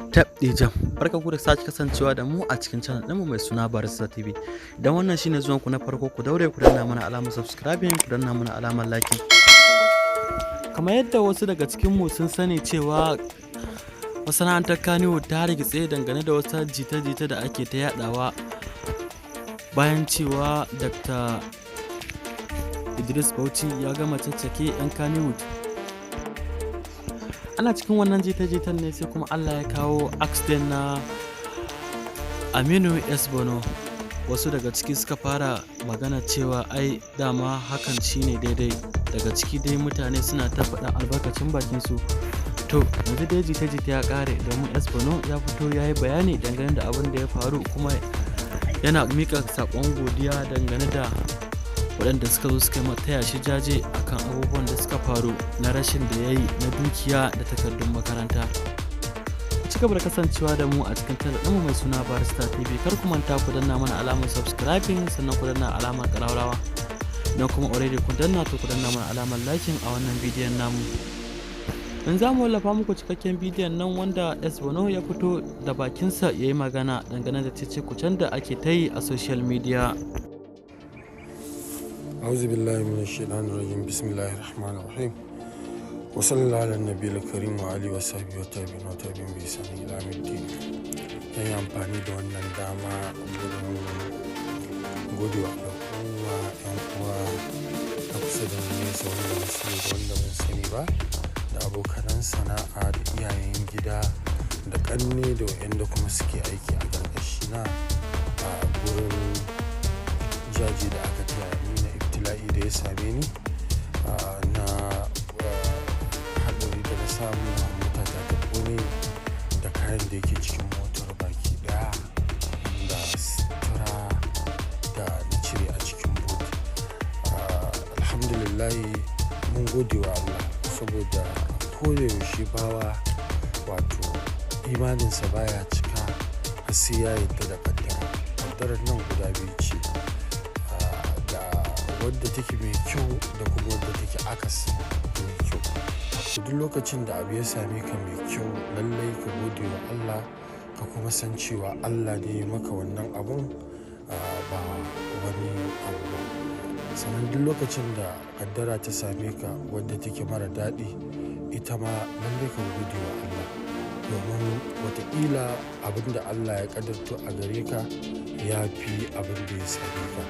Tabɗijam, barka ku da sake kasancewa da mu a cikin channel ɗinmu mai suna Barista TV. Idan wannan shine zuwan ku na farko, ku daure ku danna mana alamar subscribing, ku danna mana alamar liking. Kamar yadda wasu daga cikin mu sun sani cewa masana'antar Kannywood ta hargitse dangane da wata jita-jita da ake ta yadawa bayan cewa Dr. Idris Bauchi ya gama caccake 'yan Kannywood. Ana cikin wannan jita-jitan ne sai kuma Allah ya kawo accident na Aminu S. Bono. Wasu daga ciki suka fara magana cewa ai dama hakan shine daidai. Daga ciki dai mutane suna ta faɗa albarkacin bakinsu. To, yanzu dai jita-jita ya ƙare domin S. Bono ya fito ya yi bayani dangane da abin da ya faru, kuma yana mika saƙon godiya dangane da waɗanda suka zo suka taya shi jaje akan abubuwan da suka faru na rashin da ya yi na dukiya da takardun makaranta. Ku ci gaba da kasancewa da mu a cikin channel ɗinmu mai suna Barista TV. Kar ku manta ku danna mana alamar subscribing, sannan ku danna alamar ƙararrawa. Idan kuma already kun danna, to ku danna mana alamar liking a wannan bidiyon namu. In za mu wallafa muku cikakken bidiyon nan wanda S Bono ya fito da bakinsa ya yi magana dangane da cece kucen da ake ta yi a social media. أعوذ بالله من الشيطان الرجيم. بسم الله الرحمن الرحيم، وصلى الله على النبي الكريم وآله وصحبه وتابعين وتابعين بإحسان إلى يوم الدين. Zan yi amfani da wannan dama wurin gode wa al'umma, 'yan uwa na kusa da na nesa, wanda na sani da wanda ban sani ba, da abokanan sana'a, da iyayen gida, da ƙanne, da waƴanda kuma suke aiki a ƙarƙashina, a gurin jaje da aka taya ni na ibtila'i da ya same ni na haɗari da na samu, mota ta ta ƙone da kayan da yake cikin motar baki ɗaya, da sutura da na cire a cikin boot. Alhamdulillah, mun gode wa Allah, saboda ko da yaushe bawa, wato imaninsa baya cika har sai ya yarda da ƙaddara. Ƙaddarar nan guda biyu ce, da wadda take mai kyau da kuma wadda take akasin mai kyau. To, duk lokacin da abu ya same ka mai kyau, lallai ka gode wa Allah, ka kuma san cewa Allah ne ya maka wannan abun, ba wani abu ba. Sannan duk lokacin da ƙaddara ta same ka wadda take mara daɗi, ita ma lallai ka gode wa Allah. Domin wataƙila abin da Allah ya ƙadarto a gare ka ya fi abin da ya same ka.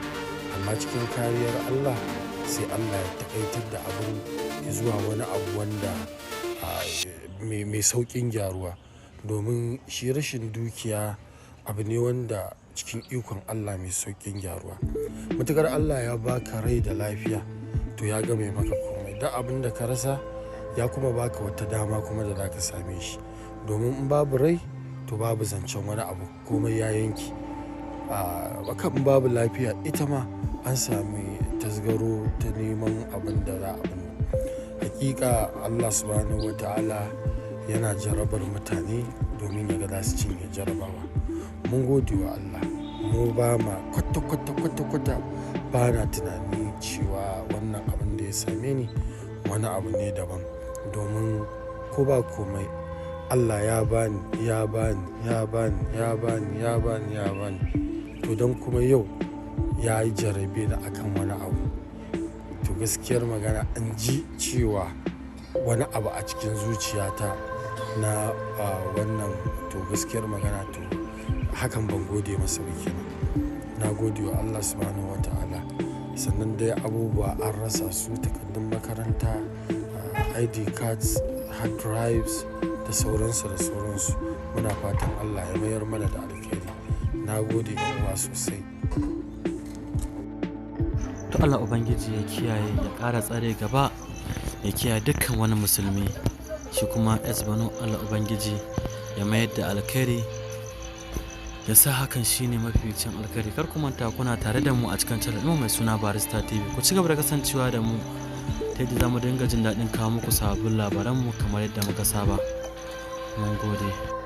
Amma cikin kariyar Allah, sai Allah ya taƙaitar da abun zuwa wani abu wanda mai sauƙin gyaruwa. Domin shi rashin dukiya abu ne wanda cikin ikon Allah mai sauƙin gyaruwa. Matuƙar Allah ya ba ka rai da lafiya, to ya gama maka komai. Duk abin da ka rasa, ya kuma ba ka wata dama kuma da za ka same shi. Domin in babu rai, to babu zancen wani abu, komai ya yanke. Haka in babu lafiya, ita ma an sami tasgaro ta neman abin da za a abun. Hakika Allah Subhanahu wa ta'ala yana jarrabar mutane domin ya ga za su cinye jarabawa. Mun gode wa Allah. Mu ba ma kwata kwata kwata kwata bana tunani cewa wannan abin da ya same ni wani abu ne daban. Domin ko ba komai, Allah ya ba ni, ya ba ni, ya ba ni, ya ba ni, ya ba ni, ya ba ni. To, don kuma yau ya yi jarrabe ni akan wani abu. To, gaskiyar magana, in ji cewa wani abu a cikin zuciyata na wannan, to gaskiyar magana, to hakan ban gode masa ba kenan. Na gode wa Allah Subhanahu wa ta'ala. Sannan dai abubuwa an rasa su: takardun makaranta, ID cards, hard drives da sauransu da sauransu. Muna fatan Allah ya mayar mana da alkhairi. Na gode 'yan uwa sosai. To, Allah Ubangiji ya kiyaye, ya ƙara tsare gaba, ya kiyaye dukkan wani musulmi. Shi kuma S Bono, Allah Ubangiji ya mayar da alkhairi, ya sa hakan shine mafificin alkhairi. Kar ku manta kuna tare da mu a cikin channel ɗinmu mai suna Barista TV. Ku ci gaba da kasancewa da mu ta yadda za mu dinga jin daɗin kawo muku sababbin labaranmu kamar yadda muka saba. Mun gode.